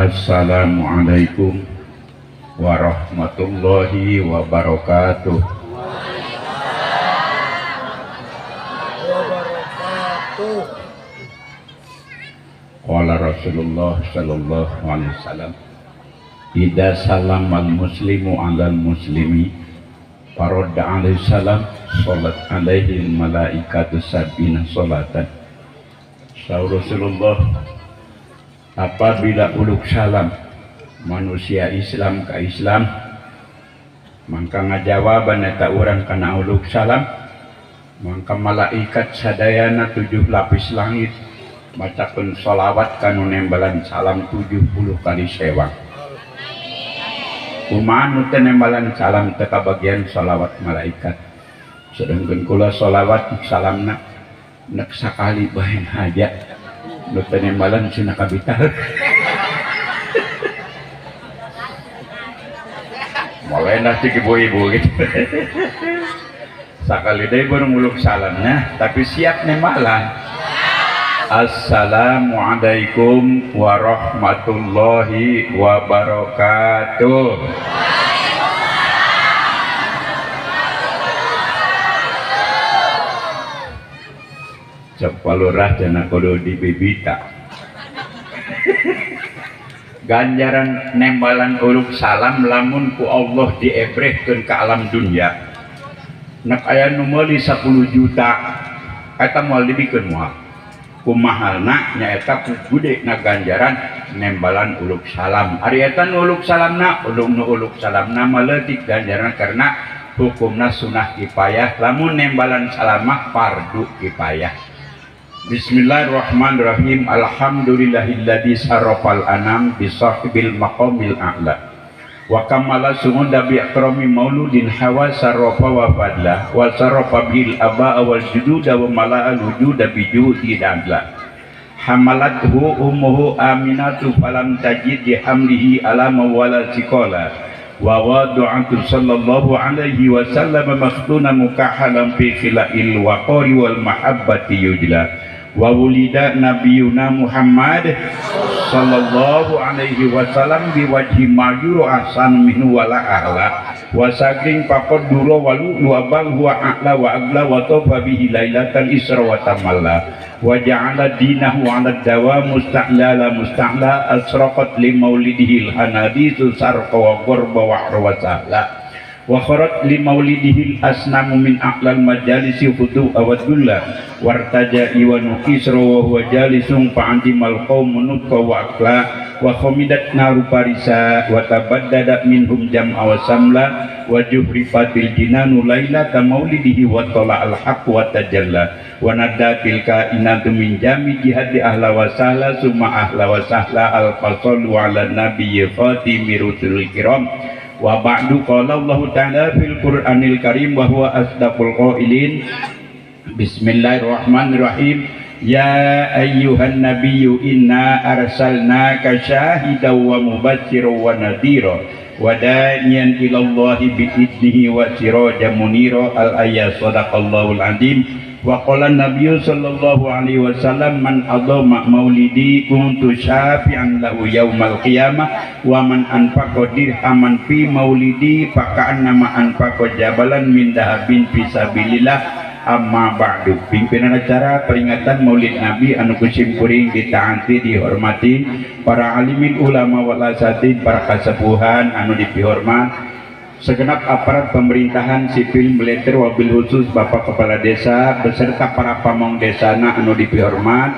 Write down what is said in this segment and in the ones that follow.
Assalamualaikum warahmatullahi wabarakatuh. Wabarakatuh. Qala Rasulullah sallallahu alaihi wasallam, idza salamal muslimu 'alal muslimi faradda alaihi salam salat alaihi malaikatu sab'ina salatan. Saur Rasulullah, apabila uluk salam manusia Islam ka Islam, mangka ngajawaban eta urang kana uluk salam, mangka malaikat sadayana 7 lapis langit macakeun sholawat kanu nembalan salam 70 kali sewang. Kumaha nu teu nembalan salam teu kabagian sholawat malaikat. Sedangkan kula sholawat salamna nek sakali bae haja nu teu nembalan cenah kabita. Mulai nanti ibu-ibu gitu. Sakali deui baru nguluk salamnya, tapi siap nembalan. Assalamualaikum warahmatullahi wabarakatuh. Cek palurah cenah kudu dibibita. Ganjaran nembalan uluk salam lamun ku Allah diebrehkeun ka alam dunya. Nek aya nu meuli 10 juta eta moal dibikeun moal. Kumahalna nyaeta ku gede na ganjaran nembalan uluk salam. Ari eta nu uluk salamna, uluk nu uluk salamna maleutik ganjaran karena hukumna sunah kifayah, lamun nembalan salamah fardu kifayah. Bismillahirrahmanirrahim. Alhamdulillahilladzi sarrafal anam bi sahibil maqamil a'la wa kamala sungunda bi akrami mauludin hawa sarrafa wa fadla wa sarrafa bil aba wal jududa wa mala'al wujuda bi juhdi adla hamalathu ummuhu aminatu falam tajid di hamlihi alama wala sikola wa wadu'atu sallallahu alaihi wasallam makhtuna mukahalan fi khila'il waqari wal mahabbati yujla wa wulida nabiyuna Muhammad sallallahu alaihi wasallam biwajhi ma'yuru ahsan minhu wala ahla wa sagring faqad dura walu wa bal huwa a'la wa agla wa tafa bihi lailatal isra wa tamalla wa ja'ala dinahu 'ala dawa musta'lala musta'la asraqat li maulidihi al hanadisu sarqa wa ghurba wa wa sahla wa kharat li maulidihi al-asnamu min a'lal majalisi khudu awadulla wartaja iwanu kisra wa huwa jalisun fa'antimal qaumu nutqa wa aqla wa khamidat naru parisa wa tabaddada minhum jam'a wa samla wa juhrifatil jinanu lailata maulidihi wa tala al-haqq wa tajalla wa nadatil kainatu min jami jihadi ahla wa sahla summa ahla wa sahla al-fasallu ala nabiyyi khatimi rusulil kiram. Wa ba'du qala Allah ta'ala fil Qur'anil Karim wa huwa asdaqul qailin. Bismillahirrahmanirrahim. Ya ayyuhan nabiyyu inna arsalnaka syahidan wa mubasysyiran wa nadhira wa da'iyan ila Allahi bi'idnihi wa sirajan munira. Al-ayat sadaqallahul azim. Wa qala nabiyyu sallallahu alaihi wasallam man adama maulidi kuntu syafi'an lahu yaumal qiyamah wa man anfaqa dirhaman fi maulidi faka'annama anfaqa jabalan min dahabin fi sabilillah. Amma ba'du. Pimpinan acara peringatan Maulid Nabi anu kusim kuring ditaati dihormati para alimin ulama wal asatid, para kasepuhan anu dipihormat, segenap aparat pemerintahan sipil militer wabil khusus Bapak Kepala Desa beserta para pamong desana anu dipihormat,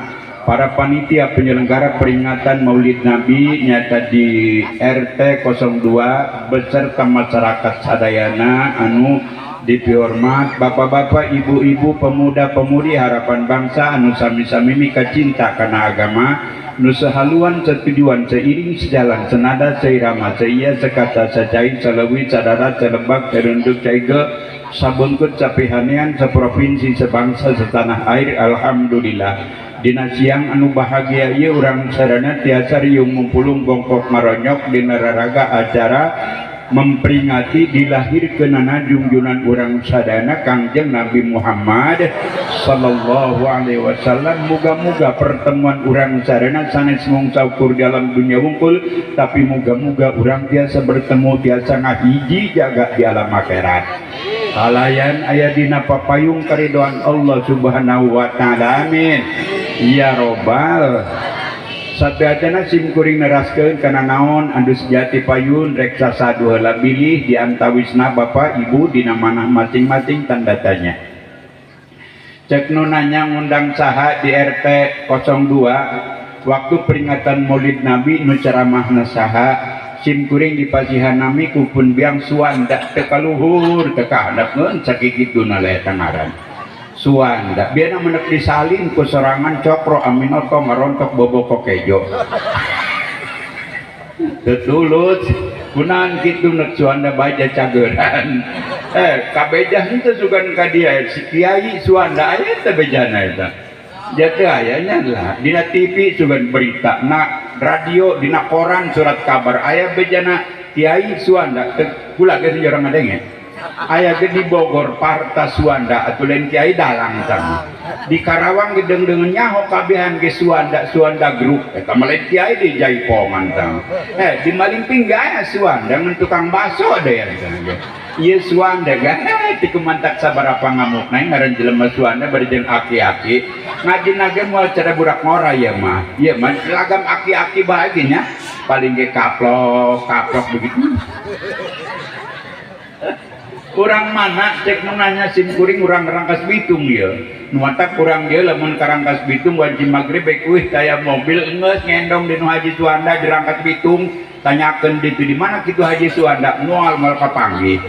para panitia penyelenggara peringatan Maulid Nabi nyata di RT 02 beserta masyarakat sadayana anu dipihormat, bapak-bapak, ibu-ibu, pemuda-pemudi harapan bangsa anu sami-sami mika cinta kana agama, nu sehaluan setujuan seiring sejalan senada seirama seia sekata secai selewi sadara selebak serunduk caige sabungkut sapihanean seprovinsi sebangsa setanah air. Alhamdulillah dina siang anu bahagia ieu urang sarana tiasa riung mumpulung bongkok maronyok dina raraga acara Memperingati dilahirkeunana junjunan urang sadayana Kangjeng Nabi Muhammad sallallahu alaihi wasallam. Muga-muga pertemuan urang sadayana sanes mung saukur dalam dunia wungkul, tapi muga-muga urang tiasa bertemu, tiasa ngahiji jaga di alam akhirat. Kalayan aya dina papayung karidoan Allah Subhanahu wa taala. Amin ya robbal. Sadayana sim kuring neraskeun kana naon anu sejati payun rek sasadu heula bilih di antawisna bapak ibu dina manah masing-masing tanda tanya. Cek nu nanya ngundang saha di RT 02 waktu peringatan Maulid Nabi nu ceramahna saha, sim kuring dipasihan nami ku pun biang Suanda teu kaluhur teu kahandap ngeun sakituna eta ngaran. Suanda biar menek disalin ku serangan cokro aminoto ngarontok boboko kejo tetulus kunaon kitu nek Suanda baja cageran kabejah henteu sugan ka dia si kiai Suanda aya teh bejana eta jatuh aya nya lah dina TV sugan berita na radio dina koran surat kabar aya bejana kiai Suanda kula geus jorong ngadenge aya ge di Bogor Parta Suanda atuh lain kiai dalang tah di Karawang gedeng-deungeun nyaho kabehan ge Suanda Suanda grup eta mah lain kiai di Jaipongan tah di Malimping ge aya Suanda ngan tukang bakso deui eta ieu Suanda ge ti kumantak sabaraha ngamukna ngaran jelema Suanda bari jeung aki-aki ngajina ge moal cara budak ngora ieu mah lagam aki-aki bae ge nya paling ge kaplok kaplok begitu. Urang mana cek nu nanya sim kuring urang Rangkas Bitung ieu. Nu matak urang dieu lamun ka Rangkas Bitung wanci magrib bae kuih taya mobil geus ngendong di nu Haji Suanda di Rangkas Bitung, tanyakeun ditu di mana kitu Haji Suanda moal moal kapanggih.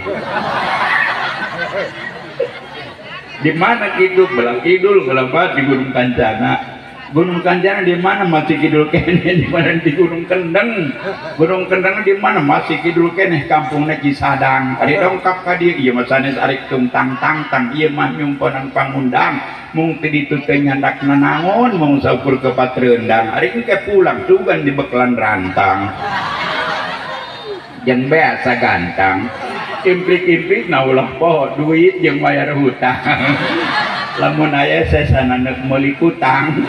Di mana kitu belah kidul belah barat di Gunung Kancana. Gunung Kancana di mana masih kidul keneh, di mana di Gunung Kendeng. Gunung Kendeng di mana masih kidul keneh kampungna Cisadang. Ari dongkap ka dieu ieu mah sanes ari tung tang tang tang ieu mah nyumponan pangundang. Mung ti ditu teh nyandakna naon mung saukur ke Patrendang. Ari engke pulang sugan di bekelan rantang. Jeung biasa gantang. Implik-implik na ulah poho duit jeung bayar hutang. Lamun aya sesana neuk meuli kutang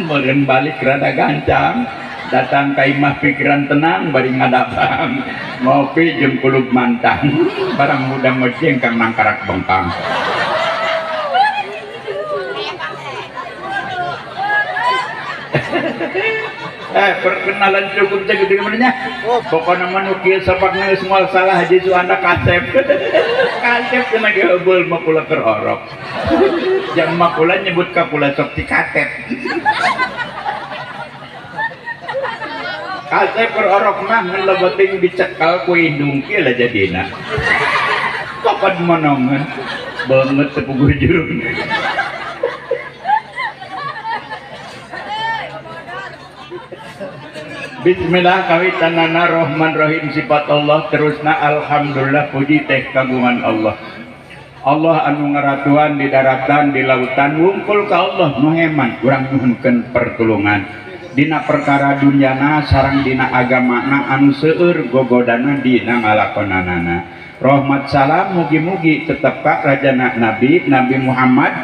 meureun balik rada gancang datang ka imah pikiran tenang bari ngadapang ngopi jeung kulub mantang barang mudang ngojeng kang nangkarak bengkang. Perkenalan cukup sakitu nya. Pokona mah nu kieu sapakna geus moal salah Haji Suanda kasep. Kasep cenah ge eubeul mah kula keur orok. Jang mah kula nyebut ka kula sok cikatep. Kasep keur orok mah ngan lebeting dicekal ku indung kieu lah jadina. Kokod monongan beungeut teu puguh jurung. Bismillah kawitanana Rahman Rahim sifat Allah terusna alhamdulillah puji teh kagungan Allah. Allah anu ngaratuan di daratan di lautan wungkul ka Allah nu heman urang nyuhunkeun pertulungan dina perkara dunyana sareng dina agamana anu seueur gogodana dina ngalakonanana. Rahmat salam mugi-mugi tetep ka rajana Nabi Nabi Muhammad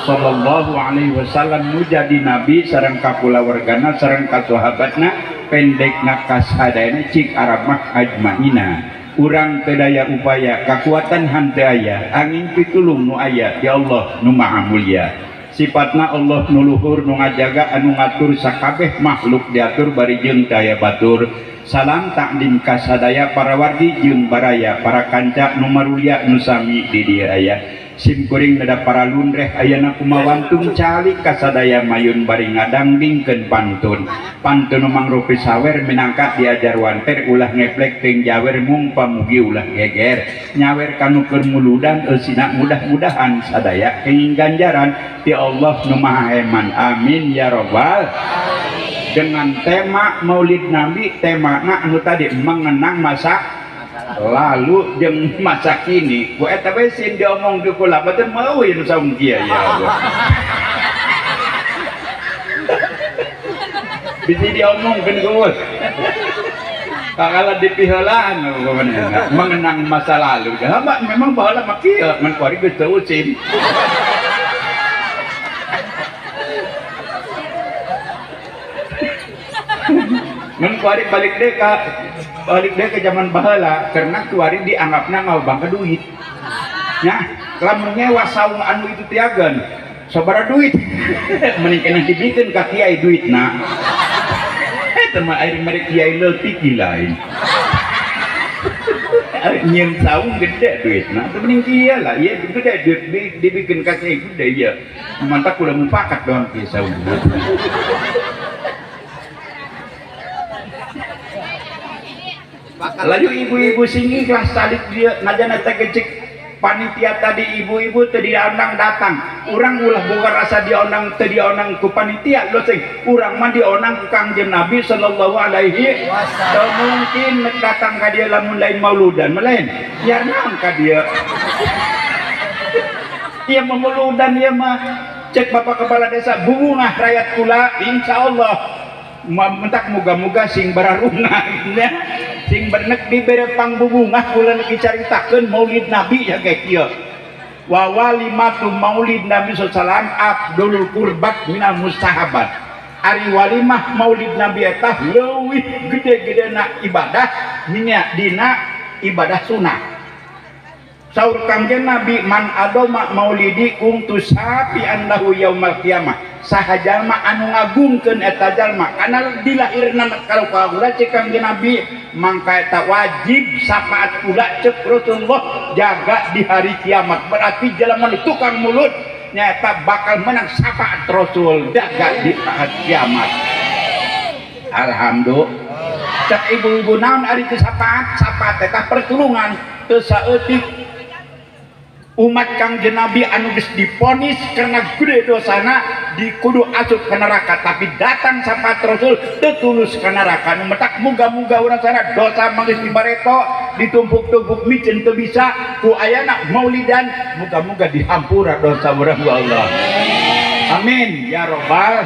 sallallahu alaihi wasallam nu jadi nabi sareng ka kulawargana sareng ka sahabatna pendekna kasadayana cik Arab mah ajmaina. Urang teu daya upaya kakuatan henteu aya angin pitulung nu aya ya Allah nu maha mulia. Sifatna Allah nu luhur nu ngajaga anu ngatur sakabeh makhluk diatur bari jeung teu aya batur. Salam takdim kasadaya para wargi jeung baraya para kanca nu marulia nu sami di dieu aya. Sim kuring neda para lundreh ayana kumawantung calik kasadaya mayun bari ngadangdingkeun pantun. Pantun nu mangrupi sawer minangka diajar wanter ulah ngeplek teuing jawer mung pamugi ulah geger. Nyawer kanu keur muludan eusina mudah-mudahan sadaya kenging ganjaran ti Allah nu Maha Heman. Amin ya robbal. Dengan tema Maulid Nabi, temana anu tadi mengenang masa lalu jeung masa kini. Ku eta we sin diomong di kula teh mau ieu nu saung kieu ya Allah. Bisi diomongkeun geus. Kalau dipiheulaan mengenang masa lalu. Hama memang baheula mah kieu, mun kuari geus teu usim. Mun kuari balik deui ka zaman baheula karena kuari dianggapna ngabang ka duit. Nya, lamun nyewa saung anu itu tiageun, sabaraha duit? Mending keneh dibikeun ka kiai duitna. Teman air merek kiai leutik lain. Nyeun saung gede duit. Nah, teu mending kieu lah, ieu gede duit dibikin ka kiai gede ieu. Mantak ulah mufakat doang kieu saung. Lalu ibu-ibu sing ikhlas salik dia najana teh gecik panitia tadi ibu-ibu teu diundang datang. Urang ulah boga rasa diundang teu diundang ku panitia lo sing urang mah diundang ku Kangjeng Nabi sallallahu alaihi wasallam. Mungkin nek datang ka dieu lamun lain mauludan mah lain. Biar naon ka dieu. Ieu mah mauludan ieu mah cek Bapak Kepala Desa bungah rakyat kula insyaallah. Mentak muga-muga sing bararunga nya. Sing bernek dibere pangbubungah kula nek dicaritakeun Maulid Nabi ya kayak kieu. Wa walimatu Maulid Nabi sallallahu alaihi wasallam afdalul qurbat minal mustahabat. Ari walimah Maulid Nabi eta leuwih gede-gedena ibadah nya dina ibadah sunah. Saur Kangjeng Nabi man adoma maulidi kuntu sapi andahu yaumal qiyamah. Saha jalma anu ngagungkeun eta jalma kana dilahirna kalau kaula cek Kangjeng Nabi mangka eta wajib syafaat kula cek Rasulullah jaga di hari kiamat. Berarti jelema nu tukang mulut nyaeta bakal menang syafaat Rasul jaga di hari kiamat. Alhamdulillah. Cek ibu-ibu naon ari teu syafaat? Syafaat eta pertulungan teu saeutik umat Kangjeng Nabi anu geus diponis karena gede dosana dikudu asup ke neraka, tapi datang syafaat Rasul teu tulus ke neraka. Nu metak muga-muga urang sana dosa mah geus dibareto ditumpuk-tumpuk micen teu bisa ku ayana maulidan muga-muga dihampura dosa urang ku Allah. Amin ya robbal.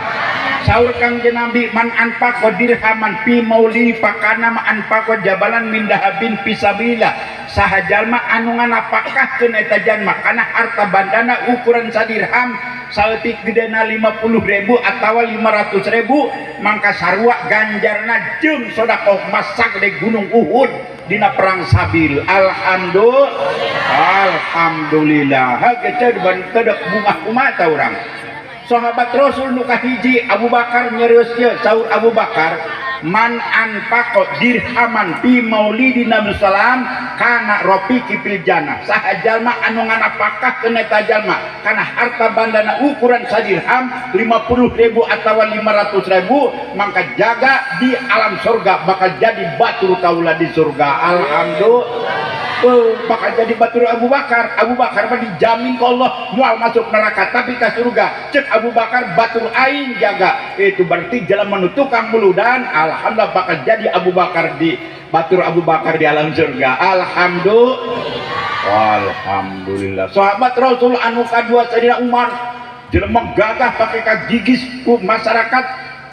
Saur Kangjeng Nabi man anfaqa dirhaman fi maulidi fakana ma anfaqa jabalan min dahabin fi sabilillah. Saha jalma anu nganapakahkeun eta jalma kana harta bandana ukuran sadirham saeutik gedena 50.000 atawa 500.000 mangka sarua ganjarna jeung sedekah masak di Gunung Uhud dina perang Sabil. Alhamdulillah. Alhamdulillah. Hagece teu bungah kumaha urang. Sahabat Rasul nu kahiji Abu Bakar nyerios ieu saur Abu Bakar man anfaqa dirhaman fi maulidi Nabi sallam kana rafiqi fil jannah. Saha jalma anu nganapakahkeun eta jalma kana harta bandana ukuran sadirham 50.000 atawa 500.000 mangka jaga di alam surga bakal jadi batur kaula di surga. Alhamdulillah. Bakal jadi batur Abu Bakar. Abu Bakar mah dijamin ke Allah mual masuk neraka tapi ke surga. Cek Abu Bakar batur aing jaga. Itu berarti jalan menutukang muludan. Alhamdulillah bakal jadi Abu Bakar di batur Abu Bakar di alam surga. Alhamdulillah. Alhamdulillah. Sahabat Rasul anu kadua Sayyidina Umar jelema gagah pakai kagigis ku masyarakat.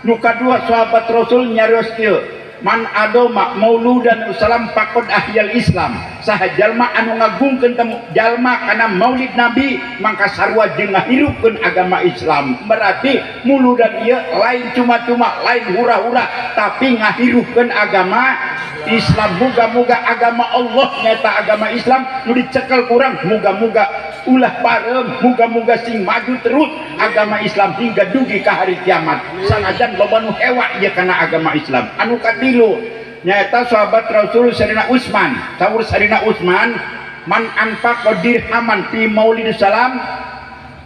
Nu kadua sahabat Rasul nyarios ieu man adoma mauludan salam pakod ahyal Islam. Saha jalma anu ngagungkeun temu jalma kana maulid Nabi mangka sarua jeung ngahirupkeun agama Islam. Berarti muludan ieu lain cuma-cuma, lain hura-hura, tapi ngahirupkeun agama Islam. Muga-muga agama Allah nyata agama Islam nu dicekel kurang, muga-muga ulah parem, muga-muga sing maju terus agama Islam hingga dugi ka hari kiamat. Sanajan loba nu hewa ieu kana agama Islam. Anu katilu nyaeta sahabat Rasul Sayyidina Utsman. Saur Sayyidina Utsman man anfaqa dirhaman fi maulid salam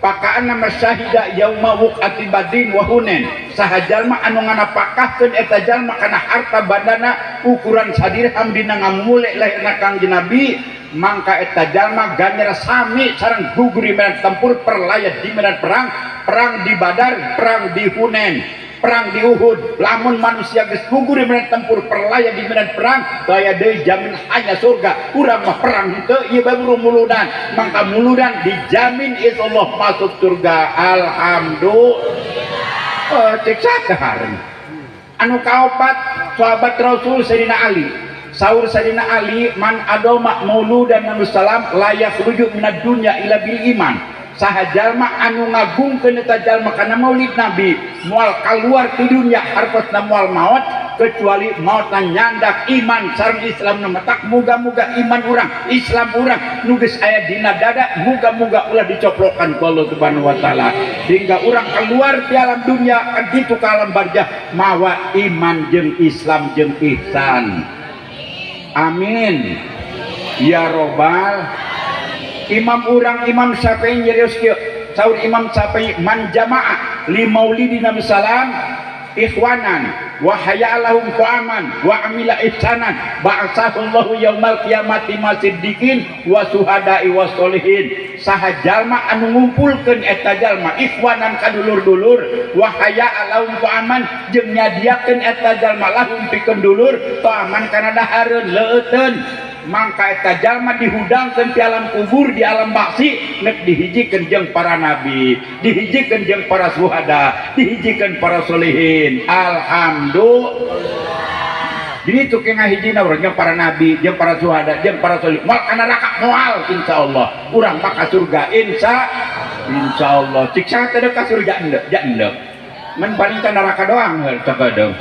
pakaan nama syahida yauma wuqati badrin wa hunain. Saha jalma anu nganapakahkeun eta jalma kana harta bandana ukuran sadirham dina ngamumule lahirna Kangjeng Nabi mangka eta jalma ganjar sami sareng gugur di medan tempur perlayat di medan perang, perang di Badar, perang di Hunain, perang di Uhud. Lamun manusia geus gugur di medan tempur perlayat di medan perang daya deui jamin hanya surga. Urang mah perang henteu ieu bae muludan, mangka muludan dijamin insyaallah masuk surga. Alhamdulillah. Cek sakahar. Anu kaopat Sahabat Rasul Sayyidina Ali. Saur Sayyidina Ali man adoma mauludan Nabi salam la yakhruju minad dunya illa bil iman. Saha jalma anu ngagungkeun eta jalma kana maulid Nabi moal kaluar ti dunya hartosna moal maot kecuali maotna nyandak iman sareng Islam nu matak muga-muga iman urang Islam urang nu geus aya dina dada muga-muga ulah dicoplokan ku Allah Subhanahu wa taala hingga urang keluar ti alam dunya ka ditu ka alam barzah mawa iman jeung Islam jeung ihsan. Amin ya robbal. Imam urang Imam Syafi'i nyerios kieu. Saur Imam Syafi'i man jama'a li maulidi Nabi salam ikhwanan wa hayya lahum qa'aman wa amila ihsanan ba'asahullahu yaumal qiyamati masiddiqin wa suhada'i wa sholihin. Saha jalma anu ngumpulkeun eta jalma ikhwanan ka dulur-dulur wa hayya lahum qa'aman jeung nyadiakeun eta jalma lahum pikeun dulur ta'aman kana dahareun leueteun mangka eta jalma dihudangkeun di alam kubur di alam baksi nek dihijikeun jeung para nabi dihijikeun jeung para suhada dihijikeun para solehin. Alhamdulillah. Jadi itu ke ngahijina urang jeung para nabi jeung para suhada jeung para solehin moal kana neraka moal insyaallah urang mah ka surga insyaallah. Cik saha teh ka surga endeu ja endeu mun paling ka neraka doang heuh sakedeung.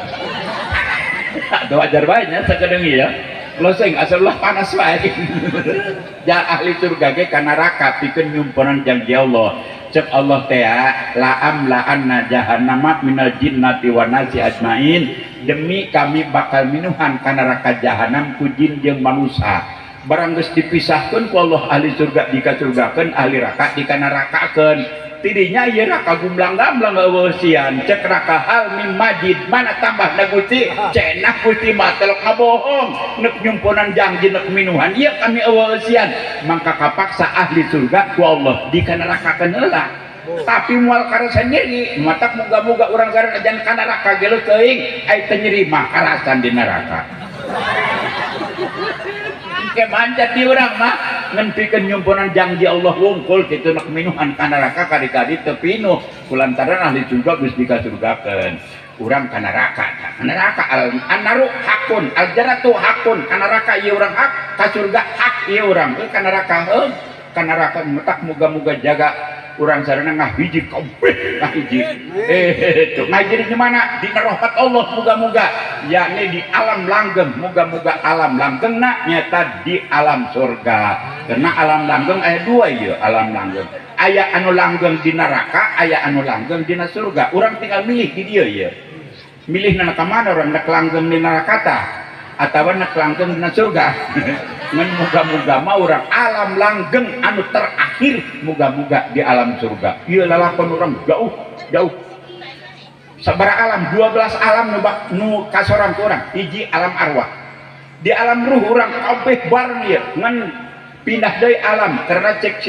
Atuh ajar bae nya sakedeung ieu loseng asal ulah panas wae. Ja ahli surga ge ka neraka pikeun nyumponan janji Allah. Cek Allah teh la'am la'anna jahannama minal jinnati wan nasi ajmain, demi kami bakal minuhan ka neraka jahanam ku jin jeung manusia. Barang geus dipisahkeun ku Allah ahli surga dikasurgakeun ahli neraka dikanarakakeun. Tidinya ieu raka gumblang-gamblang eueusian cek raka hal mim majid mana tambah na Gusti cenah Gusti mah telok ngabohong nek nyumponan janji nek minuhan ieu kami eueusian mangka kapaksa ahli surga ku Allah dikanarakakeun heula tapi moal karasan nyeri matak muga-muga urang sareng ajan ka neraka ge leuteung ai teu nyeri mah karasan di neraka. Ke manjat di urang mah ngenpikeun nyumponan janji Allah wungkul kitu nek minuhan ka neraka kadi-kadi teu pinuh kulantaran ahli surga geus dikasurgakeun urang ka neraka ka neraka an-naru hakun al-jannatu hakun ka neraka ieu urang hak ka surga hak ieu urang ka neraka heuh ka neraka metak muga-muga jaga urang sarana ngahiji kabeh ngahiji tuh ngahiji di mana dina rahmat Allah muga-muga yakni di alam langgeng muga-muga alam langgengna nyata di alam surga karena alam langgeng aya dua ieu alam langgeng aya anu langgeng di neraka aya anu langgeng dina surga urang tinggal milih di dieu ieu milih na ka mana urang nek langgeng di neraka tah atawa nek langgeng dina surga. Ngan muga-muga mah urang alam langgeng anu terakhir muga-muga di alam surga. Ieu lalakon urang jauh jauh sabaraha alam 12 alam nu nu kasorang ku urang hiji alam arwah di alam ruh urang kabeh bareng ieu ngan pindah deui alam karena cek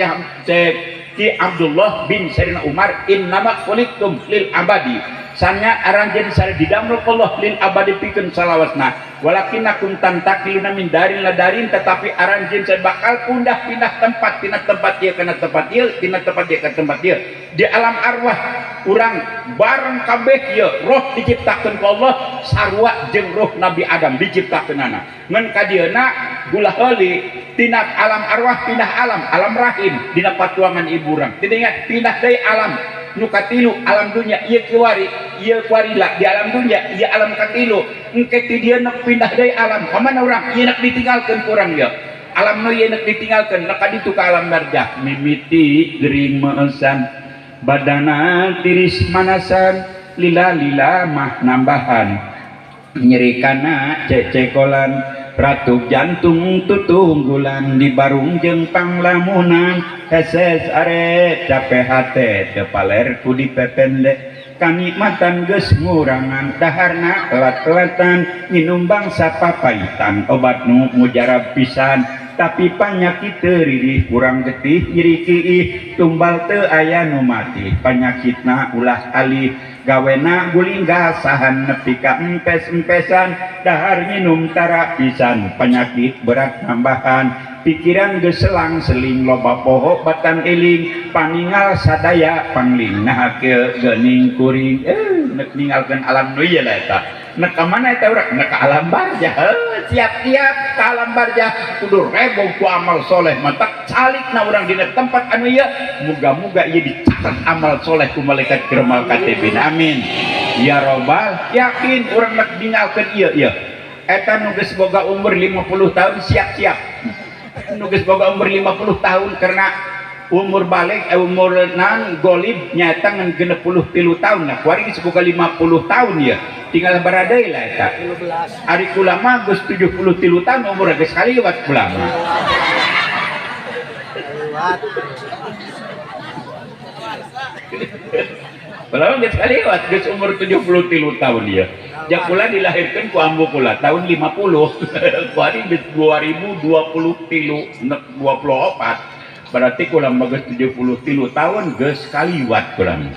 cek Ki Abdullah bin Sayyidina Umar innama khuliqtum lil abadi sanya aranjeun sare didamel Allah lil abadi pikeun salawasna walakinnakum tantakiluna min darin la darin tetapi aranjeun sare bakal pindah-pindah tempat tina tempat ieu kana tempat ieu tina tempat ieu ka tempat ieu di alam arwah urang bareng kabeh ieu roh diciptakeun ku Allah sarua jeung roh Nabi Adam diciptakeunana ngan ka dieuna gulah heuli tina alam arwah pindah alam alam rahim dina patuangan ibu urang tidinya pindah deui alam nu katilu alam dunya ieu kiwari ieu kuarila di alam dunya ieu alam katilu engke ti dieu nek pindah deui alam ka mana urang ieu nek ditinggalkeun ku urang ieu alam nu ieu nek ditinggalkeun nek ka ditu ka alam barzah mimiti gering meesan badana tiris manasan lila-lila mah nambahan nyeri kana cecekolan ratu jantung tutunggulan di barung jeung panglamunan heses are capek hate teu paler ku dipepende kanikmatan geus ngurangan daharna telat-telatan nginum bangsa papaitan obat nu mujarab pisan tapi panyakit teu ririh kurang getih nyeri kiih tumbal teu aya nu mati panyakitna ulah alih gawena guling gasahan nepi ka empes-empesan dahar minum tara pisan penyakit berat nambahan pikiran geus selang-seling loba poho batan eling paningal sadaya pangling nah kieu geuning kuring nek ninggalkeun alam nu ieu lah eta. Nek ka mana eta urang? Nek ka alam barzah. Siap-siap ka alam barzah kudu rebo ku amal soleh matak calikna urang dina tempat anu ieu muga-muga ieu dicatat amal soleh ku malaikat kiramul katibin. Amin ya robbal yakin urang nek dingalkeun ieu ieu eta nu geus boga umur 50 tahun siap-siap nu geus boga umur 50 tahun karena umur balik umur nan golib nyata ngan 63 tahun lah kuari geus boga 50 tahun ya tinggal baradai lah eta ari kula mah geus 73 tahun umur geus kaliwat kula mah kula mah geus kaliwat geus umur 73 tahun ya ja kula dilahirkeun ku ambu kula tahun 50 kuari geus 2023 24 berarti kula mah geus 73 tahun geus kaliwat kula mah.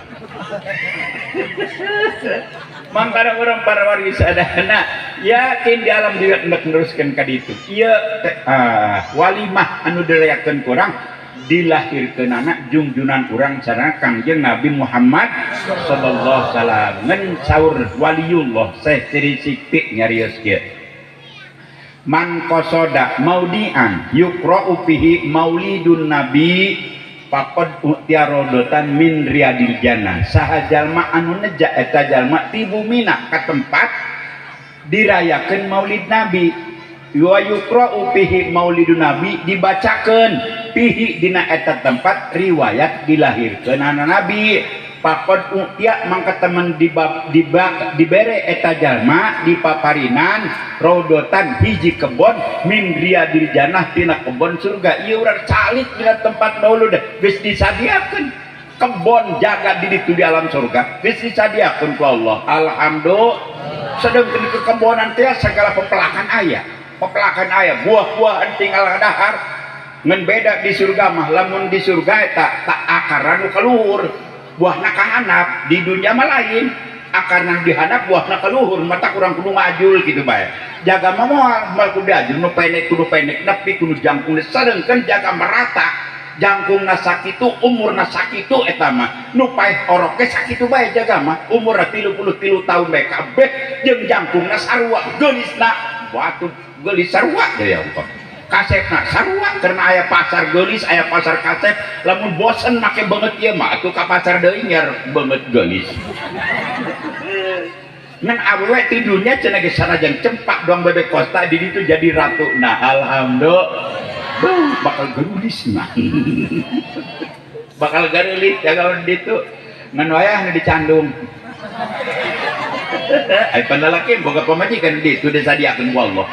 Mangkana urang para wargi sadayana yakin di alam diri hendak neruskeun ka ditu. Ieu walimah anu dirayakeun ku urang dilahirkeunana jungjunan urang sareng Kangjeng Nabi Muhammad sallallahu alaihi wasallam ngan saur waliullah Syekh Siri Sikti nyarios kieu. Man qasoda maudian yuqra'u fihi maulidun nabi faqad utiya rodotan min riyadil jannah. Saha jalma anu neja eta jalma ti bumina ka tempat dirayakeun maulid nabi wa yuqra'u fihi maulidun nabi dibacakeun fihi dina eta tempat riwayat dilahirkeunana nabi faqad utiya mangka temen dibere eta jalma dipaparinan rodotan hiji kebon min riyadil jannah tina kebon surga. Ieu urang calik dina tempat maulud geus disadiakeun kebon jaga di ditu di alam surga geus disadiakeun ku Allah. Alhamdulillah. Sedengkeun di kekebonan teh segala pepelakan aya, pepelakan aya, buah-buahan tinggal dahar. Ngan beda di surga mah lamun di surga eta tak akaran nu kaluhur buahna ka handap, di dunia mah lain akarna dihandap buahna ka luhur mata kurang kudu ngajul gitu bae. Jaga mah moal moal kudu diajul nu pendek kudu pendek nepi kudu jangkung sadengkeun jaga merata jangkungna sakitu umurna sakitu eta mah nu paeh orok ge sakitu bae jaga mah umurna 33 tahun bae kabeh jeung jangkungna sarua geulisna batu geulis sarua deui Allah kasepna sarua karena aya pasar geulis aya pasar kasep lamun bosen make banget ieu mah atuh ka pasar deui nyer banget geulis ngan awewe ti dunya cenah geus sanajan cempak doang bebek kosta di ditu jadi ratu. Nah alhamdulillah bakal geulis mah bakal geulis jaga ditu ngan wayah nu dicandung ai panlalaki boga pamajikan ditu disadiakeun ku Allah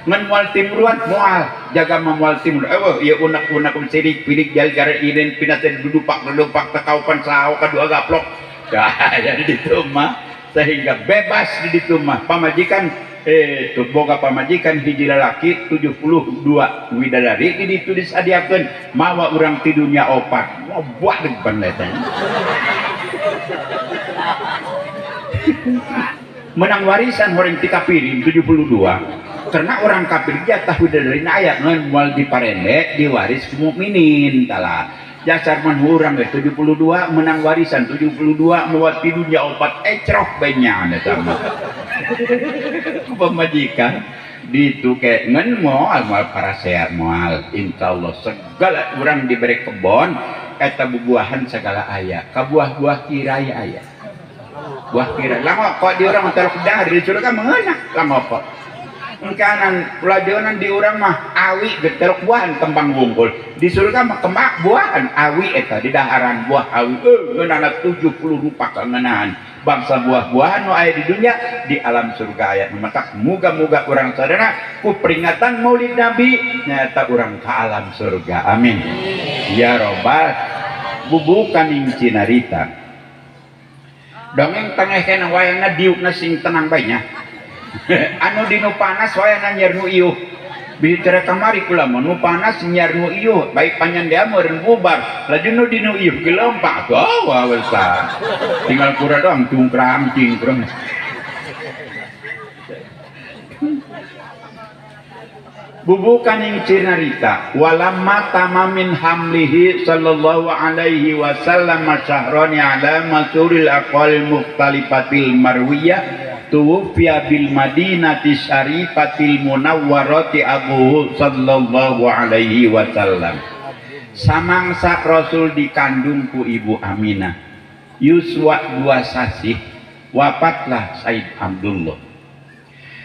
ngan moal timruan moal jaga mah moal timur eueuh ieu unek-unek sirik pirik jal gara irin pinaten dudupak-dudupak tekaupan saho kadua gaplok dah jadi ditu mah sehingga bebas di ditu mah pamajikan tuh boga pamajikan hiji lalaki 72 widadari di ditu disadiakeun mawa urang ti dunya opat buah depan eta menang warisan horeng ti kafirin 72 karena orang kafir jatah widadari na aya ngan moal diparende diwaris ku mukminin tala jasar man urang ge 72 menang warisan 72 mawa ti dunya opat ecroh bae nya eta mah pemajikan ditu ke ngan moal moal parasea moal insyaallah segala urang diberi kebon eta bubuahan segala aya ka buah-buah kirai aya buah kirai lama kok di urang terok dahar di surga mengeuna lama kok engkanan pelajaran di urang mah awi geterok buahan kembang wungkul di surga mah kembang buahan awi eta di daharan buah awi ngeunana 70 rupa kangeunaan bangsa buah-buahan nu aya di dunia di alam surga aya matak muga-muga urang sadana ku peringatan Maulid Nabi nyaeta urang ka alam surga. Amin ya robbal bubukaning cinarita dongeng tengeh kana wayangna diukna sing tenang bae nya anu dinu panas wayangna nyer nu iuh bicara kamari kula mah nu panas nyer nu iuh baik panyan dia meureun bubar laju nu dinu iuh gelempak oh wah tinggal kura doang cungkrang cingkrang bubukaning cinarita walamma tamamin hamlihi sallallahu alaihi wasallam syahrani ala masuril aqwal mukhtalifatil marwiyah Tuwfiya bil Madinati Syarifatil Munawwarati abuhu sallallahu alaihi wasallam. Samangsa Rasul dikandung ku Ibu Aminah yuswa 2 sasih wafatlah Said Abdullah.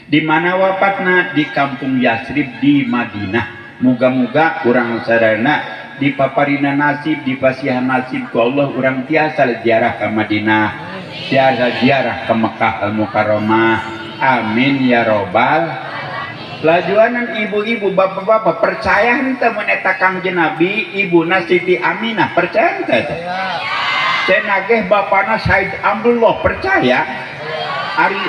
Di mana wafatna? Di kampung Yasrib di Madinah. Muga-muga urang sadayana dipaparina nasib, dipasihan nasib ku Allah urang tiasa ziarah ke Madinah, tiasa ziarah ke Mekah Al-Mukarramah. Amin ya robbal. Lajuanan ibu-ibu, bapak-bapak percaya henteu mun eta Kangjeng Nabi ibuna Siti Aminah, percaya henteu teh? Cenah bapana Said Abdullah, percaya? Ari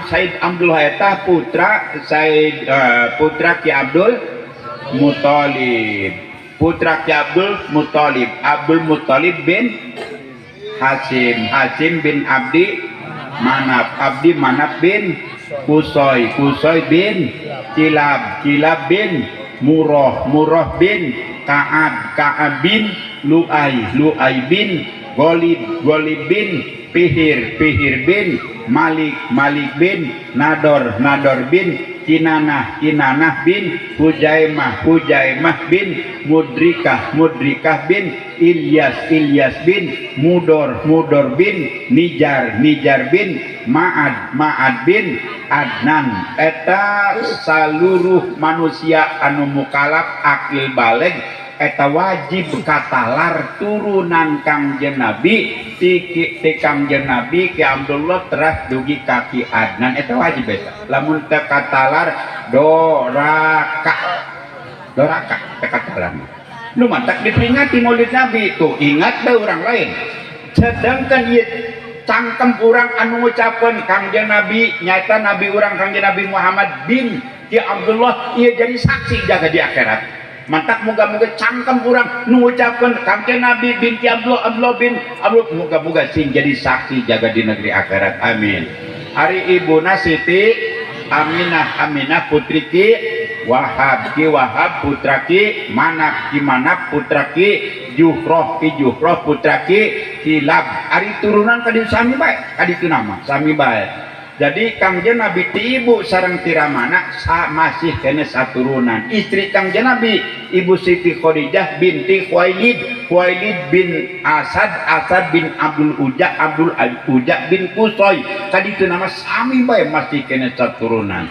Said Abdullah eta putra Said putra Ki Abdul Muthalib, putra Ki Abdul Muthalib, Abdul Muthalib bin Hasim, Hasim bin Abdi Manaf, Abdi Manaf bin Kusoy, Kusoy bin Kilab, Kilab bin Murrah, Murrah bin Ka'ab, Ka'ab bin Lu'ay, Lu'ay bin Ghalib, Ghalib bin Pihir, Pihir bin Malik, Malik bin Nador, Nador bin Kinanah, Kinanah bin Hujaimah, Hujaimah bin Mudrikah, Mudrikah bin Ilyas, Ilyas bin Mudor, Mudor bin Nijar, Nijar bin Ma'ad, Ma'ad bin Adnan. Eta saluruh manusia anu mukalaf akil balig eta wajib katalar turunan Kangjeng Nabi ti Kangjeng Nabi Ki Abdullah teras dugi ka Ki Adnan, eta wajib eta. Lamun teu katalar doraka, doraka teu katalar. Nu mantak diperingati Maulid Nabi tuh ingat bae urang lain. Sedangkan ieu cangkem urang anu ngucapkeun Kangjeng Nabi nyaeta nabi urang Kangjeng Nabi Muhammad bin Ki Abdullah ieu jadi saksi jaga di akhirat. Mantak moga-moga cangkem urang nu ngucapkeun Kangjeng Nabi bin Ki Abdullah, Abdullah bin Abdullah, moga-moga sing jadi saksi jaga di negeri akhirat. Amin. Ari ibuna Siti Aminah, Aminah putri Ki Wahab, Ki Wahab putra Ki Manaf, Ki Manaf putra Ki Juhroh, Ki Juhroh putra Ki Kilab. Ari turunan ka dieu sami bae, ka ditu nama sami bae. Jadi Kangjeng Nabi ti ibu sareng ti ramana masih kene saturunan. Istri Kangjeng Nabi Ibu Siti Khadijah binti Khuwailid, Khuwailid bin Asad, Asad bin Abdul Uja, Abdul Uja bin Kusoy. Tadi itu nama sami bae masih kene saturunan.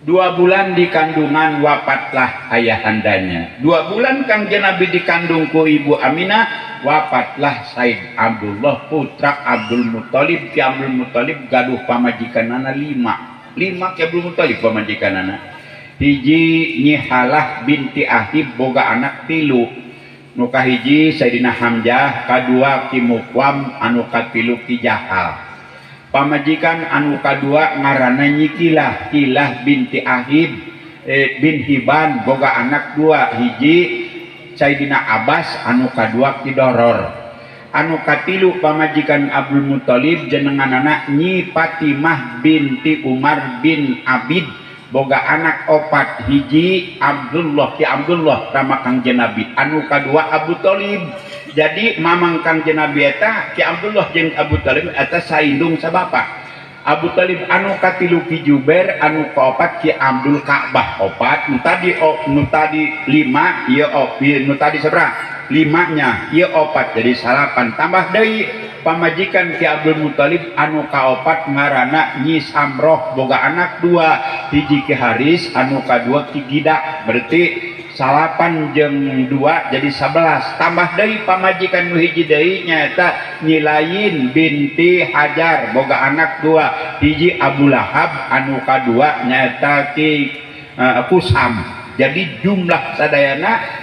2 bulan di kandungan wafatlah ayahandanya. 2 bulan Kangjeng Nabi dikandung ku Ibu Aminah, wafatlah Said Abdullah putra Abdul Muthalib. Ki Abdul Muthalib gaduh pamajikanana 5. 5 Ki Abdul Muthalib pamajikanana. Hiji Nyihalah binti Ahib boga anak 3. Nu kahiji Sayyidina Hamzah, kadua Ki Muqwam, anu katilu Ki Jahal. Pamajikan anu kadua ngaranna Nyi Kilah, Kilah binti Ahib bin Hiban boga anak 2, hiji Sayyidina Abbas, anu kadua Ki Doror. Anu katilu pamajikan Abdul Muthalib jenenganana Nyi Fatimah binti Umar bin Abid boga anak 4, hiji Abdullah, Ki Abdullah rama Kangjeng Nabi, anu kadua Abu Thalib. Jadi mamang Kangjeng Nabi eta Ki Abdullah jeung Abu Thalib eta saindung sabapa. Abu Thalib anu katilu Ki Jubair, anu kaopat Ki Abdul Ka'bah. 4 nu tadi nu tadi 5 ieu nu tadi sabaraha? 5 nya ieu 4 jadi 9 tambah deui pamajikan Ki Abdul Muthalib anu kaopat ngaranna Nyi Samroh boga anak 2, hiji Ki Haris, anu kadua Ki Gida. Berarti 9 jeung 2 jadi 11. Tambah deui pamajikan nu hiji deui nyaeta Nyi Lain binti Hajar boga anak 2, hiji Abu Lahab, anu kadua nyaeta Ki Kusam. Jadi jumlah sadayana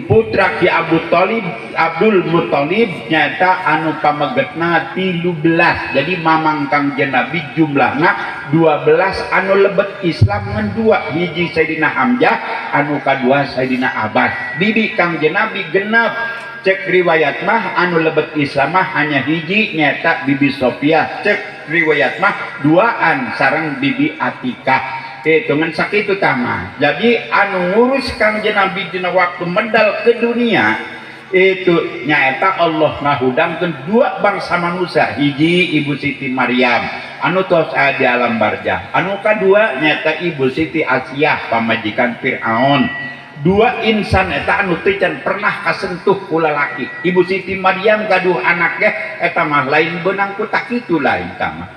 putra Ki Abu Thalib Abdul Muthalib nyata anu pamegetna 13. Jadi mamang Kangjeng Nabi jumlahna 12 anu lebet Islam ngan 2, hiji Sayyidina Hamzah, anu kadua Sayyidina Abbas. Bibi Kangjeng Nabi genep. Cek riwayat mah anu lebet Islam mah hanya hiji nyata Bibi Sofia. Cek riwayat mah 2an sareng Bibi Atikah. Hitungan sakitu tama. Jadi anu ngurus Kangjeng Nabi dina waktu medal ke dunia Itu nyaeta Allah ngahudangkeun dua bangsa manusia, hiji Ibu Siti Maryam anu tos aya di alam barzah, anu kadua nyaeta Ibu Siti Asiyah pamajikan Fir'aun. Dua insan eta anu teu can pernah kasentuh ku lalaki. Ibu Siti Maryam gaduh anak ge eta mah lain beunang ku takitu lain eta mah.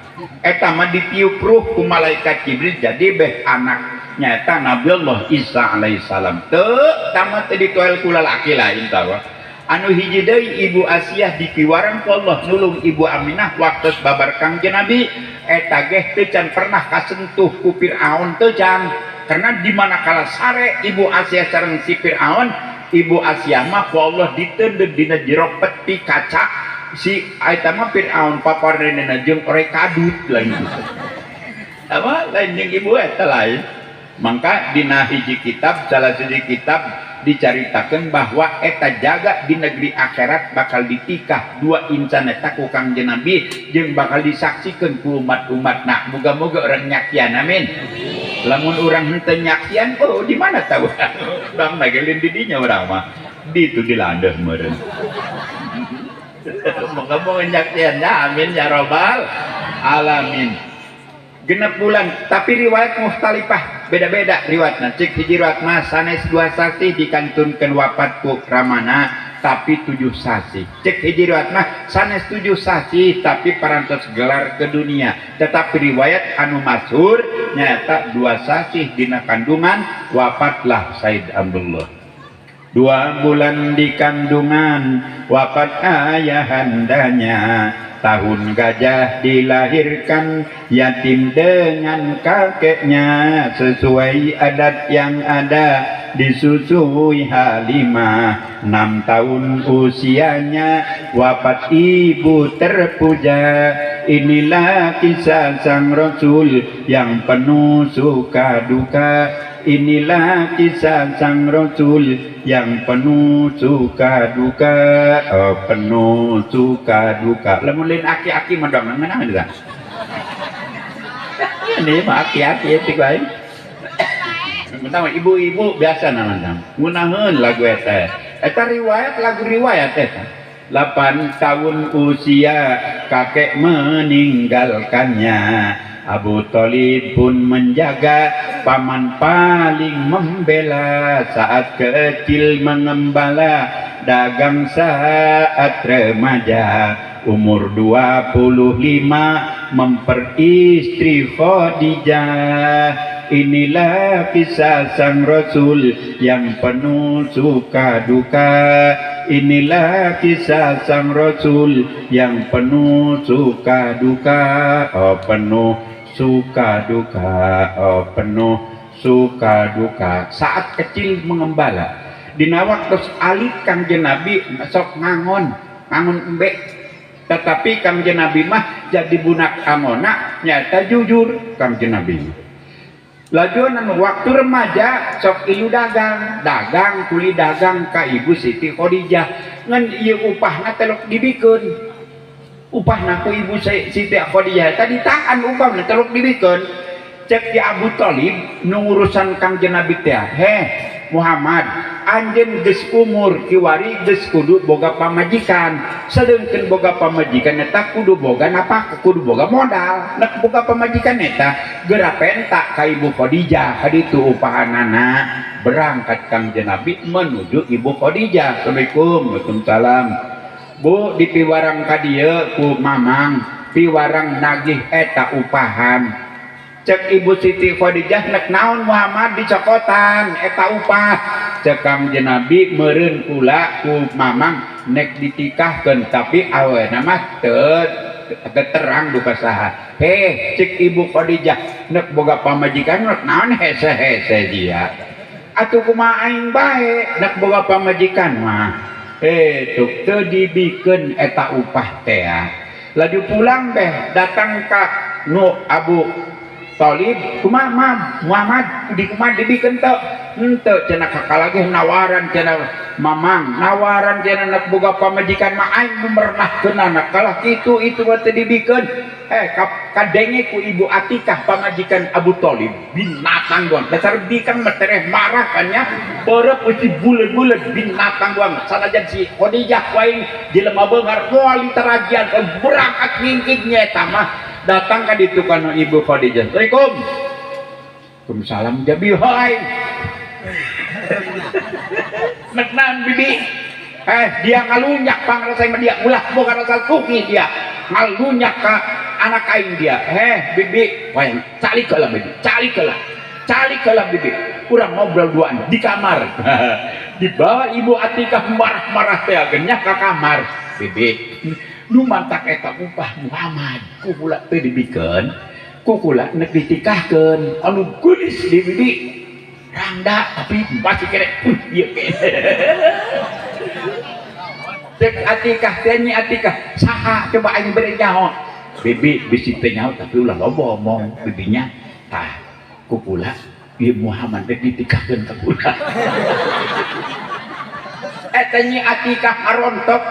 Eta mah ditiup ruh ku malaikat Jibril jadi beh anak nyaeta Nabi Allah Isa alaihissalam. Teu tamat teu ditoel ku lalaki lain tawa. Anu hiji deui Ibu Asiyah dipiwarang ku Allah nulung Ibu Aminah waktu babar Kangjeng Nabi eta geh teu can pernah kasentuh ku Fir'aun teu can. Karena di mana kala sare Ibu Asiyah sareng si Fir'aun, Ibu Asiyah mah ku Allah diteundeun dina jero peti kaca si eta mah Fir'aun paparenna jeung ore kadut lain gitu. Apa lain jeung ibu eta lain. Mangka dina hiji kitab salah siji kitab dicaritakeun bahwa eta jaga di negeri akhirat bakal ditikah dua insan eta ku Kangjeng Nabi jeung bakal disaksikeun ku umat-umat. Nah, moga-moga urang nyakian, amin. Lamun urang henteu nyakian, oh di mana tahu? Bang nagelin di dinya urang mah. Di itu di landeuh meureun. Moga-moga nyakian ya, amin ya robbal alamin. 6 bulan, tapi riwayat mukhtalifah, beda-beda riwayatna. Cek hiji riwayat mah sanes 2 sasih dikantunkeun wafat ku ramana, tapi 7 sasih. Cek hiji riwayat mah sanes 7 sasih tapi parantos gelar ke dunia. Tetapi riwayat anu masyhur nyata 2 sasih dina kandungan wafatlah Said Abdullah. 2 bulan di kandungan wafat ayahandanya. Tahun gajah dilahirkan yatim dengan kakeknya, sesuai adat yang ada disusui Halimah. 6 tahun usianya wafat ibu terpuja. Inilah kisah sang Rasul yang penuh suka duka. Inilah kisah sang Rasul yang penuh suka duka. Oh, penuh suka duka. Lamun lain aki-aki mah dong mana ada? Ini mah aki-aki itu bae. Pertama ibu-ibu biasa namanya. Ngunaheun lagu eta. Eta riwayat lagu riwayat eta. 8 tahun usia kakek meninggalkannya. Abu Thalib pun menjaga, paman paling membela. Saat kecil mengembala, dagang saat remaja. Umur 25 memperistri Khadijah. Inilah kisah sang Rasul yang penuh suka duka. Inilah kisah sang Rasul yang penuh suka duka. Oh, penuh suka duka, oh, penuh suka duka. Saat kecil mengembala. Dina waktu alit Kangjeng Nabi sok ngangon, ngangon embe. Tetapi Kangjeng Nabi mah jadi bunak angona nyata jujur Kangjeng Nabi. Lajuan waktu remaja sok ilu dagang, dagang kuli dagang ka Ibu Siti Khadijah. Ngan ieu upahna telok dibikeun. Upahna ku Ibu Siti Khadijah tadi tahan upahna telok dibikeun. Cek ki Abu Thalib nu ngurusan Kangjeng Nabi teh, "Heh Muhammad, anjeun geus umur kiwari geus kudu boga pamajikan. Sedengkeun boga pamajikan eta kudu boga nafkah, kudu boga modal. Nek boga pamajikan eta geura penta ka Ibu Khadijah." Kaditu upahanana berangkat Kangjeng Nabi menuju Ibu Khadijah. Assalamualaikum. Waalaikumsalam. Bu, dipiwarang ka dieu ku Mamang, piwarang nagih eta upahan. Cek Ibu Siti Khadijah, nek naon Muhammad dicokotan eta upah. Cek Kangjeng Nabi meureun kula ku Mamang nek ditikahkeun, tapi awena mah teu terang duka saha. Heh, cek Ibu Khadijah, nek boga pamajikan nek naon hese-hese dia. Atuh kumaha aing bae nek boga pamajikan mah. Tuh teu dibikeun eta upah teh. Laju pulang beh datang ka nu Abu Thalib, kumaha Muhammad di kumaha dibikeun teu? Henteu cenah kakalage nawaran cenah Mamang, nawaran cenah nek boga pamajikan mah aing nu mernahkeun anak kalah kitu itu mah teu dibikeun. Kadenge ku Ibu Atikah pamajikan Abu Thalib binatang doang dasar bikang metereh marah kan nya berep uci bulet-bulet binatang doang sanajan si Khadijah waing jelema beunghar moal diterajian berangkat ngingkig nya eta mah datang ka ditu kana Ibu Khadijah. Assalamualaikum. Waalaikumsalam jabi hai. Neknan bibi. Dia ngalunyak pangrasa mah dia ulah boga rasa kuki dia ngalunyak ka anak aing dia. Bibi wayang calik heula bibi, calik heula. Calik heula bibi. Urang ngobrol duaan di kamar. Dibawa Ibu Atikah marah-marah teh genyah ka kamar. Bibi, nu mantak eta upah Muhammad ku kula teu dibikeun, ku kula nek ditikahkeun anu geulis di bibi. Rangda tapi masih kene ieu kene. Cek Atikah teh nyi Atikah saha coba aing bere nyaho. Bibi bisi teh nyaho tapi ulah loba omong bibinya tah ku kula ieu Muhammad rek ditikahkeun ka kula. Eta nyi Atikah ngarontok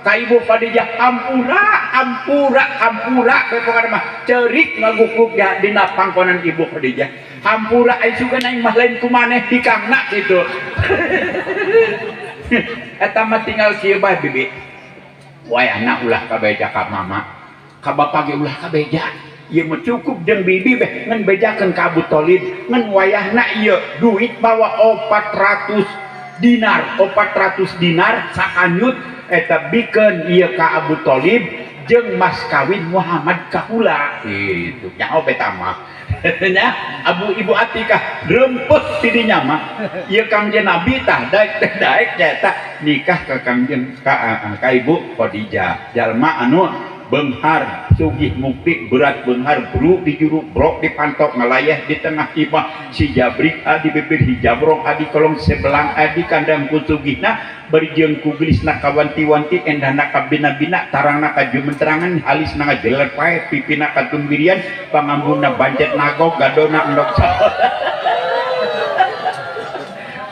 ka Ibu Khadijah hampura hampura hampura pokona mah ceurik ngagukuk ya dina pangkonan Ibu Khadijah hampura ai sugan aing mah lain ku maneh dikangna kitu. Eta mah tinggal kieu bae bibi wayahna ulah kabeja ka mama ka bapa ge ulah kabeja ieu mah cukup jeung bibi beh ngan bejakeun ka Abu Thalib ngan wayahna ieu duit bawa 400 dinar 400 dinar sakanyut eta bikeun ieu ka Abu Thalib jeung mas kawin Muhammad ka kula kitu nyaho beta mah nya Abu Ibu Atikah rempeh ti dinya mah ieu Kangjeng Nabi tah daek teh daek nyaeta nikah ka Kangjeng ka Ibu Khadijah jalma anu beunghar sugih mukti berat beunghar bru di juru brok di pantok ngalayah di tengah imah si jabrik di bibir hijabrong adi kolong sebelang adi kandang ku sugihna bari jeung ku geulisna kawanti-wanti endahna kabina-bina tarangna kajumenterangan halisna ngajeler pae pipina katumbirian pangambuna bancet nagog gadona endog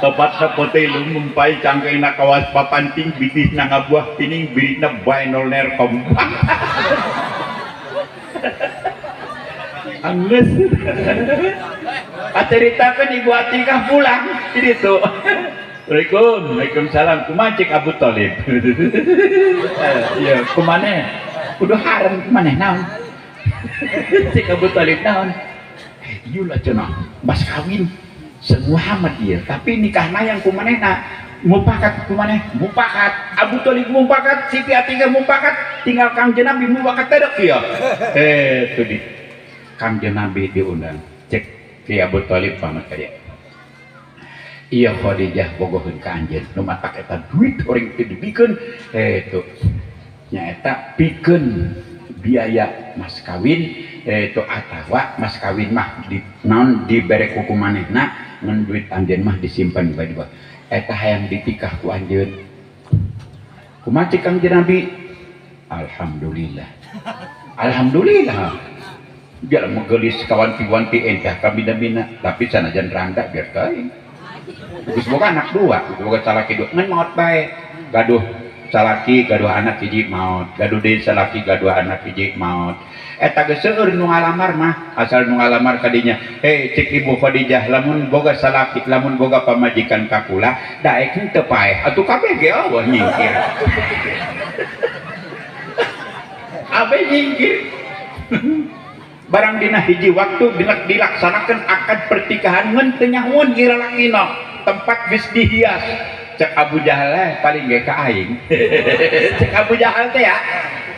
tepatna pote lumumpai cangkengna kawas papanting bitisna ngabuah pining birikna bae nol nerkom. Anggeus. Pacaritakeun Ibu Atikah pulang di ditu. Assalamualaikum, waalaikumsalam. Kumaha cek Abu Thalib? Iya, kumaneh? Kudu harem kumaneh naon? Cek Abu Thalib naon? Ieu lah cenah, mas kawin Muhammad ieu, tapi nikahna yang kumanehna mupakat kumaneh mupakat Abu Thalib mupakat Siti Atikah mupakat tinggal Kangjeng Nabi mupakat teh ieu. Itu di Kangjeng Nabi diundang cek ki Abu Thalib pamit ka dia. Iya Khadijah bogoheun ka anjeun nu matak eta duit orang teu dibikeun itu nyaeta pikeun biaya mas kawin itu atawa mas kawin mah di naon dibere ku kumanehna ngan duit anjeun mah disimpan bae dua eta hayang ditikah ku anjeun kumaha cek Kangjeng Nabi alhamdulillah alhamdulillah biar meugelis kawanti-wanti entah kabina-bina tapi sanajan rangda biar teuing geus boga anak dua boga salaki dua ngan maot bae gaduh salaki gaduh anak hiji maot gaduh deui salaki gaduh anak hiji maot eta geus seueur nu ngalamar mah asal nu ngalamar ka dinya cek Ibu Khadijah lamun boga salaki lamun boga pamajikan ka kula daek henteu paeh atuh kabeh ge eueuh nyingkir kabeh nyingkir barang dina hiji waktu dilaksanakeun akad pernikahan ngan teu nyahoeun ieu lalakina tempat geus dihias cek Abu Jahal paling ge ka aing cek Abu Jahal teh ya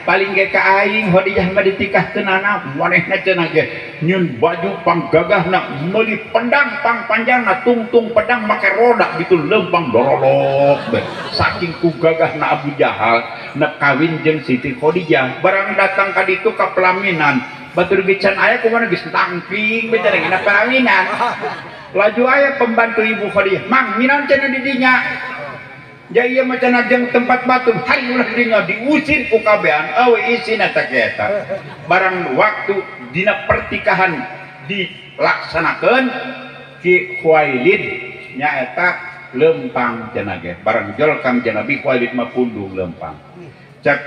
paling ge ka aing Khadijah mah ditikahkeunana manehna cenah ge nyieun baju panggagahna meuli pedang pangpanjangna tungtung pedang make roda gitu lempang dorolok saking ku gagahna Abu Jahal nek kawin jeung Siti Khadijah barang datang ka ditu ka pelaminan batur ge can aya kumaha geus tangking beh cenah pelaminan laju aya pembantu Ibu Khadijah mang minaon cenah di dinya jaya mah cenah jeung tempat batu hari ulah dinya diusir ku kabehan eueuh isina teh eta barang waktu dina pertikahan dilaksanakeun Ki Khuwailid nyaeta lempang cenah ge barang jol Kangjeng Nabi Khuwailid mah pundung lempang cek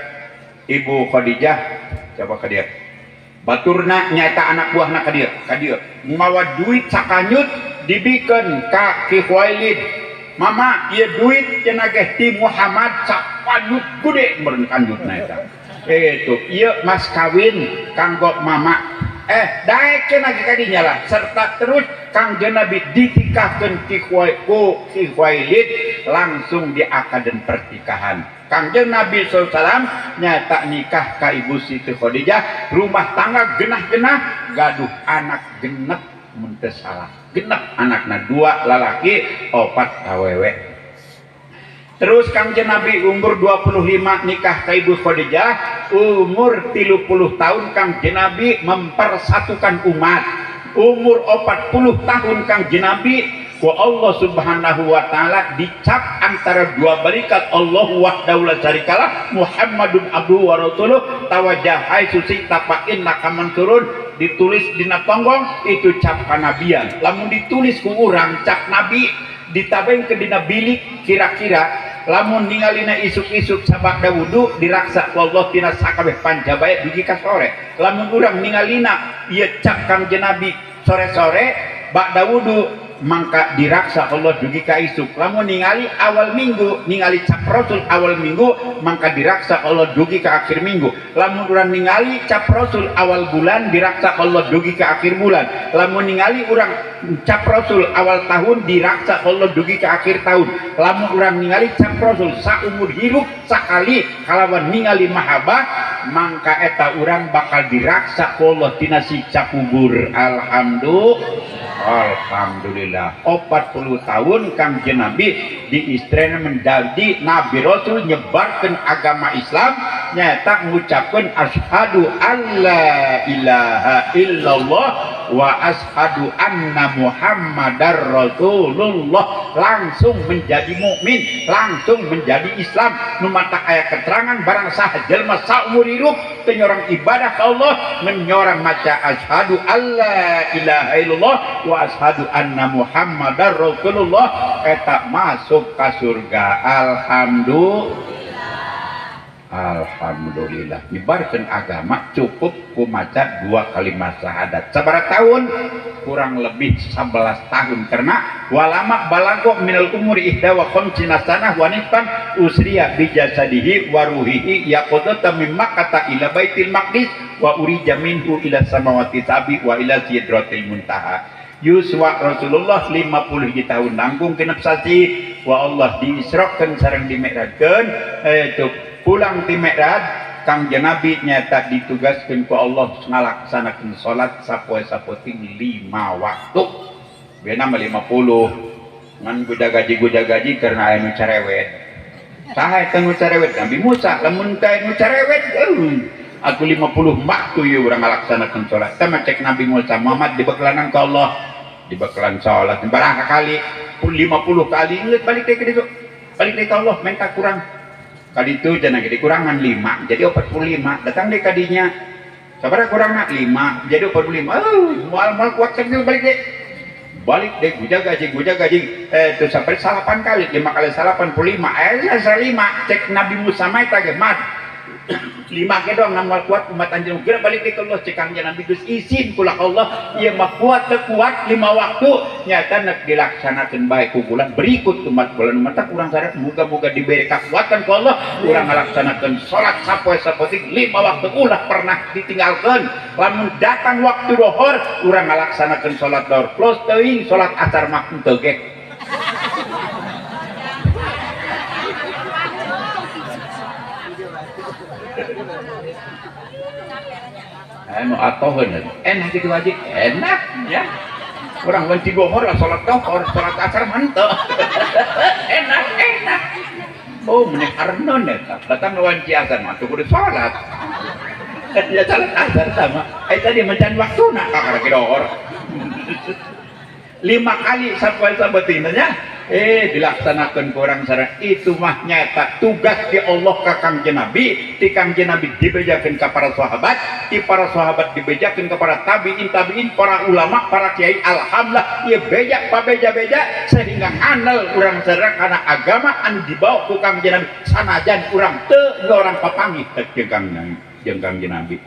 Ibu Khadijah coba ka dia Baturna nyaeta anak buahna ka dieu, ka dieu. Mawa duit sakanyut dibikeun ka Ki Khuwailid. Mama, ieu duit cenah geh ti Muhammad sakanyut gede meureun kanyutna eta. Itu ieu mas kawin kanggo mama. Daek cenah ge kadinya lah. Serta terus Kangjeng Nabi ditikahkeun ki Khuwailid langsung diakaden pertikahan. Kangjeng Nabi sallallahu alaihi wasallam nyata nikah ka Ibu Siti Khadijah, rumah tangga genah-genah, gaduh anak genep mun teu salah. Genep anakna, 2 lalaki, 4 awewe. Terus Kangjeng Nabi umur 25 nikah ka Ibu Khadijah, umur 30 tahun Kangjeng Nabi mempersatukan umat. Umur 40 tahun Kangjeng Nabi ku Allah Subhanahu wa taala dicap antara dua barikat Allahu wahdahu la syarikalah Muhammadun abduhu wa rasuluh tawajjah haitsu syi'ta fa innaka mansurun, ditulis dina tonggong itu cap kanabian. Lamun ditulis ku urang cap nabi ditabeng ke dina bilik kira-kira lamun ningalina isuk-isuk sabada wudu diraksa ku Allah tina sakabeh panjabaya dugi ka sore. Lamun urang ningalina ieu cap Kangjeng Nabi sore-sore ba'da wudu mangka diraksa Allah dugi ka isuk. Lamun ningali awal minggu, ningali cap Rasul awal minggu, mangka diraksa Allah dugi ka akhir minggu. Lamun urang ningali cap Rasul awal bulan, diraksa Allah dugi ka akhir bulan. Lamun ningali urang cap Rasul awal tahun, diraksa Allah dugi ka akhir tahun. Lamun urang ningali cap Rasul saumur hirup sakali kalawan ningali mahabbah, mangka eta urang bakal diraksa Allah tina siksa kubur. Alhamdulillah. Alhamdulillah. 40 tahun Kangjeng Nabi diistrena menjadi Nabi Rasul nyebarkan agama Islam, nyata ngucapkeun asyhadu alla ilaha illallah wa asyhadu anna Muhammadar Rasulullah, langsung menjadi mukmin, langsung menjadi Islam. Nu matak aya keterangan barang sah jelema saumur hirup teu nyorang ibadah ka Allah, nyorang maca asyhadu alla ilaha illallah wa asyhadu anna Muhammadar Rasulullah, eta masuk ka surga. Alhamdulillah. Alhamdulillah. Nyebarkeun agama cukup ku maca 2 kalimat syahadat. Sabaraha tahun? Kurang lebih 11 tahun. Karena walama balago minal umuri ihda wa khamsina sanah wa nisfan usriya bijasadihi wa ruhihi yaqudata min Makkah ila Baitil Maqdis wa urija minhu ila samawati sabi wa ila sidratil muntaha. Yuswa Rasulullah 50 hiji tahun nanggung genep sasi wa Allah diisrokeun sareng dimi'rajkeun, itu pulang ti Mi'raj Kangjeng Nabi nyata ditugaskeun ku Allah ngalaksanakeun salat sapoe sapoting 5 waktu. Beuna mah 50 ngan guda-gaji karena aya nu carewet. Saha eta nu carewet? Nabi Musa. Lamun teh nu carewet, aku 50 waktu ieu urang ngalaksanakeun salat. Tah mah cek Nabi Musa, Muhammad dibekelanan ka Allah, dibekelanan salat baraha kali, pun 50 kali geus balik deui ka ditu. Balik deui ka Allah minta kurang. Kali itu jangan jadi kurangan 5, jadi 45. Datang deh kadinya, sabaraha kurangna 5, jadi 45. Oh, mual-mual kuat kan balik deh. Balik deh, gujag-gajing. Itu sampai 8 kali, 5 kali 85. 5. Cek Nabi Musa mah eta ge mat. 5 ge doang namal kuat umat anjeun. Geura balik deui ka Allah cek Kangjeng Nabi geus izin kula ka Allah, ieu mah kuat teu kuat 5 waktu nyata nek dilaksanakeun bae ku bulan berikut umat bulan umat urang sareng muga-muga diberi kekuatan ku Allah urang ngalaksanakeun salat sapoe sapoting 5 waktu ulah pernah ditinggalkeun. Lamun datang waktu dohor urang ngalaksanakeun salat dohor plus teuing salat asar mah henteu ge. Anu atoheun enak gitu aja enak ya orang wanci gohor lah salat dohor salat asar mah henteu. Enak enak oh meneh arnon eta datang wanci asar mah kudu salat ya salat asar sama tadi mencan waktuna kakara ge dohor 5 kali sapoe sabetina nya dilaksanakan kurang sareng itu mah nyata tugas di Allah ka Kangjeng Nabi, ti Kangjeng Nabi dibejakeun ka para sahabat, ti para sahabat dibejakeun ka para tabiin, tabiin, para ulama, para kiai. Alhamdulillah ieu beja pabeja-beja sehingga nganel urang sareng kana agama anu dibawa ku Kangjeng Nabi sanajan urang teu orang papanggih jeung Kangjeng Nabi.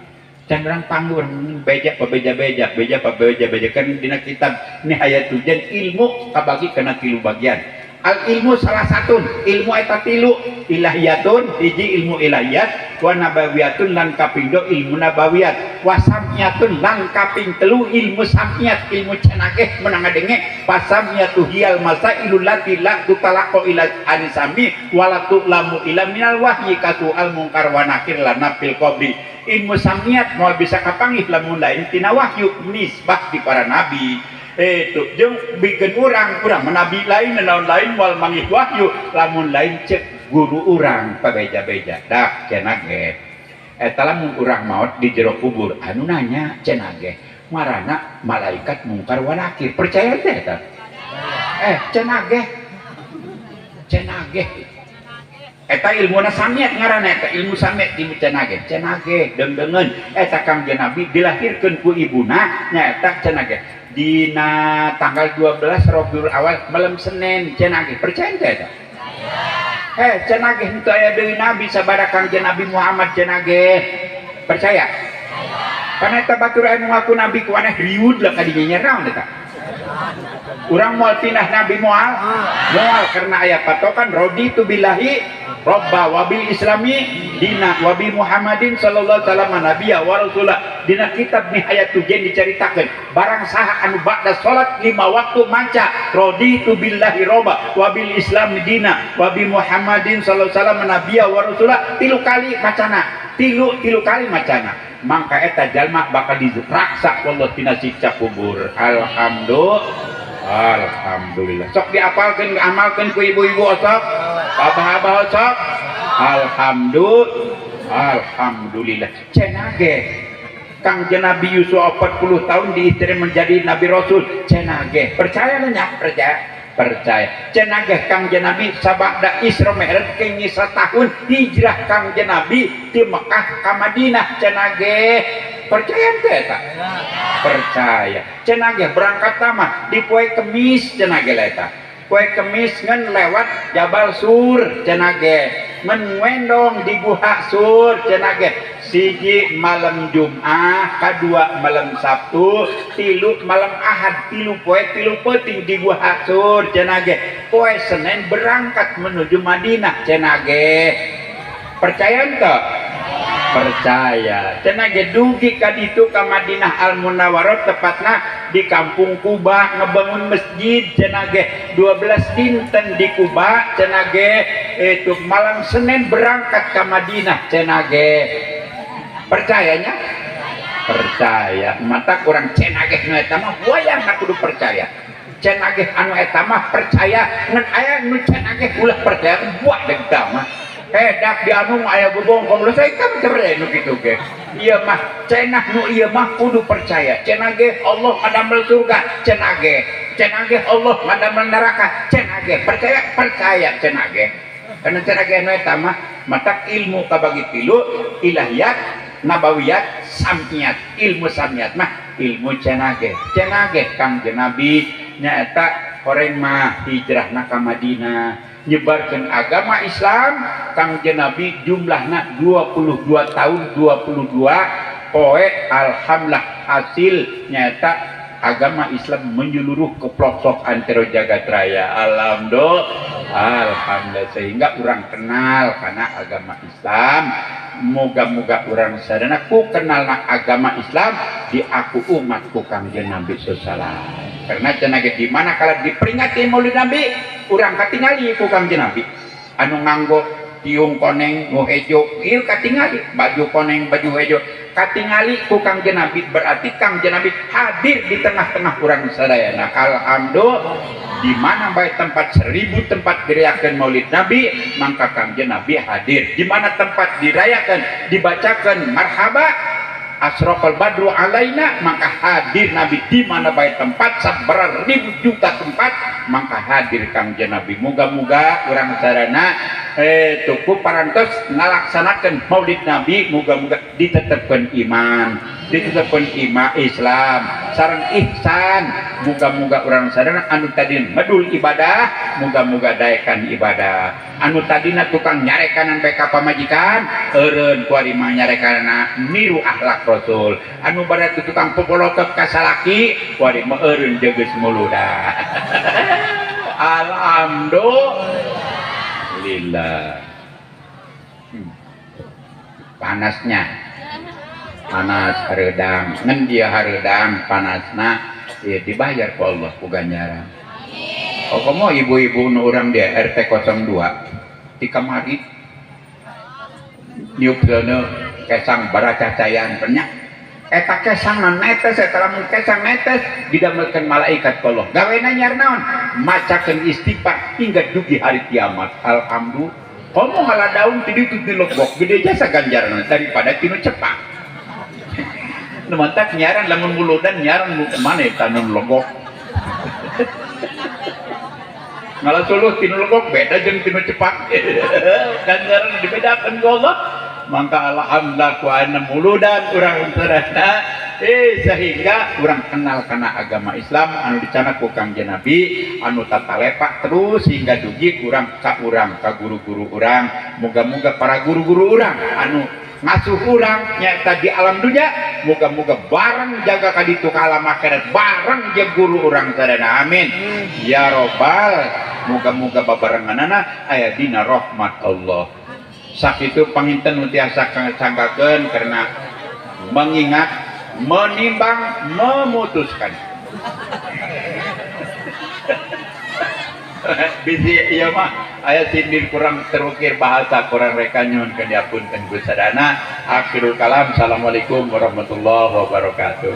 Can urang panggur beja pabeja-beja, beja pabeja-beja kan dina kitab Nihayatul Jan ilmu kabagi kana tilu bagian. Al ilmu salah satu, ilmu eta tilu, ilahiyatun hiji ilmu ilahiyat, wa nabawiyatun lan kaping dua ilmu nabawiyat, wa samiyatun lan kaping telu ilmu samiyat, ilmu cenageh menang ngadenge, pasamiyatu hiyal masailul lati la tutalaqo ila anisami wala tu'lamu ila minal wahyi katu al mungkar wa nakir lan nafil qabri. Ilmu samiyat moal bisa kapanggih lamun lain tina wahyu nisbah di para nabi. Itu jeung bikin urang menabi lain naon lain moal manggih wahyu lamun lain cek guru urang pabeja-beja dak cenah ge eta lamun urang maot di jero kubur anu nanya cenah ge marana malaikat mungkar wa nakir percaya teh eta cenah ge cenah ge eta ilmuna samiat ngaranna eta ilmu samiat ilmu cenah ge cenah ge deung-deungeun eta Kangjeng Nabi dilahirkeun ku ibuna nyaeta cenah ge dina tanggal 12 Rabiul Awal malam Senin cenah ge percaya teh eta cenah ge henteu aya deui nabi sabada Kangjeng Nabi Muhammad cenah ge percaya karena eta batur anu ngaku nabi ku aneh riud lah ka dinya nyerang eta urang moal tinah nabi moal moal karena aya patokan raditu billahi robba wabil islami dina wabi Muhammadin sallallahu alaihi wasallam nabiyya wa rasulah. Dina kitab Nihayatul Jan dicaritakeun barang saha anu ba'da salat 5 waktu maca raditu billahi robba wabil islami dina wabi Muhammadin sallallahu alaihi wasallam nabiyya wa rasulah tilu kali macana tilu kali macana mangka eta jalma bakal diraksa Allah tina siksa kubur. Alhamdulillah alhamdulillah sok diapalkeun amalkeun ku ibu-ibu sok abah-abah sok alhamdulillah alhamdulillah cenah ge Kangjeng Nabi Yusuf 40 tahun diistri menjadi nabi rasul cenah ge percaya nya percaya percaya cenah ge Kangjeng Nabi sabada Isra Mi'raj kenging satahun hijrah Kangjeng Nabi ti Mekah ka Madinah cenah ge percaya teh eta percaya cenah ge berangkat mah di poe Kemis cenah ge eta poe Kemis ngan lewat Jabal Sur cenah ge ngan wendong di Guha Sur cenah ge siji malam Jumat kadua malam Sabtu tilu malam Ahad tilu poe tilu peuting di Guha Sur cenah ge poe Senin berangkat menuju Madinah cenah ge percaya teu percaya cenah ge dugi ka ditu ka Madinah Al Munawwarah tepatna di kampung Kuba ngebangun masjid cenah ge 12 dinten di Kuba cenah ge itu malam Senin berangkat ka Madinah cenah ge percayanya percaya mata kurang cenah ge nu eta mah wayang kudu percaya cenah ge anu eta mah percaya ngan aya nu cenah ge ulah percaya buah deuk mah dak di anu aya bobongkong lu saya kan keren nu kitu ge ieu mah cenah nu ieu mah kudu percaya cenah ge Allah ngadamel surga cenah ge Allah ngadamel neraka cenah ge percaya percaya cenah ge karena cenah ge nu eta mah matak ilmu kabagi tilu ilahiyat nabawiyat samiyat ilmu samiyat mah ilmu cenah ge Kangjeng Nabi nyaeta horeng mah hijrahna ka Madinah nyebarkan agama Islam Kangjeng Nabi jumlahna 22 tahun 22 poe alhamdulillah hasil nyata agama Islam menyeluruh ke pelosok antero jagat raya alhamdulillah alhamdulillah sehingga orang kenal karena agama Islam moga-moga orang sadana ku kenal agama Islam diaku umatku Kangjeng Nabi sallallahu karena cenah ge di mana kalau diperingati Maulid Nabi urang katingali ku Kangjeng Nabi anu nganggo tiung koneng nu hejo ieu katingali baju koneng baju hejo katingali ku Kangjeng Nabi berarti Kangjeng Nabi hadir di tengah-tengah urang sadayana alhamdulillah di mana bae tempat 1000 tempat dirayakan Maulid Nabi maka Kangjeng Nabi hadir di mana tempat dirayakan dibacakan marhaba asraqal badru alaina maka hadir Nabi di mana bae tempat sabaraha ribu juta tempat maka hadir Kangjeng Nabi moga-moga urang sarana tuku parantos ngalaksanakeun Maulid Nabi moga-moga ditetepkeun iman ditetepkeun iman Islam sareng ihsan. Muga-muga urang sadayana anu tadi medul ibadah, muga-muga daekan ibadah. Anu tadina tukang nyarekanan bae ka pamajikan, eureun ku ari mah nyarekanana niru akhlak Rasul. Anu bade tukang popolotot ka salaki, ku ari mah eureun jeugeus muludan. Alhamdulillah. Panasnya panas hareudang, ngan dia hareudang panasna ya dibayar ku Allah ku ganjaran. Oh komo ibu-ibu nu urang dia RT 02 di kamari niup seuneu kesang baracacayan penyak eta kesang netes eta lamun kesang netes didamelkeun malaikat ku Allah. Gawena nyar naon? Macakeun istighfar hingga dugi hari kiamat. Alhamdulillah. Komo ngala daun ti ditu ti legok gede jasa ganjaran daripada tinu cepak. Nu mantak nyaran lamun muludan nyaran mana eta nu legok. Ngala suluh tinu legok beda jeung tinu cepak. Ganjaran dibedakeun ku Allah. Mangka alhamdulillah ku ayeuna muludan urang sadayana sehingga urang kenal kana agama Islam anu dicanak ku Kangjeng Nabi anu tatalepak terus hingga dugi urang ka urang ka guru-guru urang. Moga-moga para guru-guru urang anu ngasuh urang nyaeta di alam dunya, moga-moga bareng jaga ka ditu ka alam akhirat bareng jeung guru urang sadayana. Amin ya robbal. Moga-moga babarenganana aya dina rahmat Allah. Sakitu panginten nu tiasa sanggakeun karena mengingat, menimbang, memutuskan. Bisi ieu mah aya sindir kurang terukir bahasa kurang reka nyuhunkeun diapunten ku sadana. Akhirul kalam, assalamualaikum warahmatullahi wabarakatuh.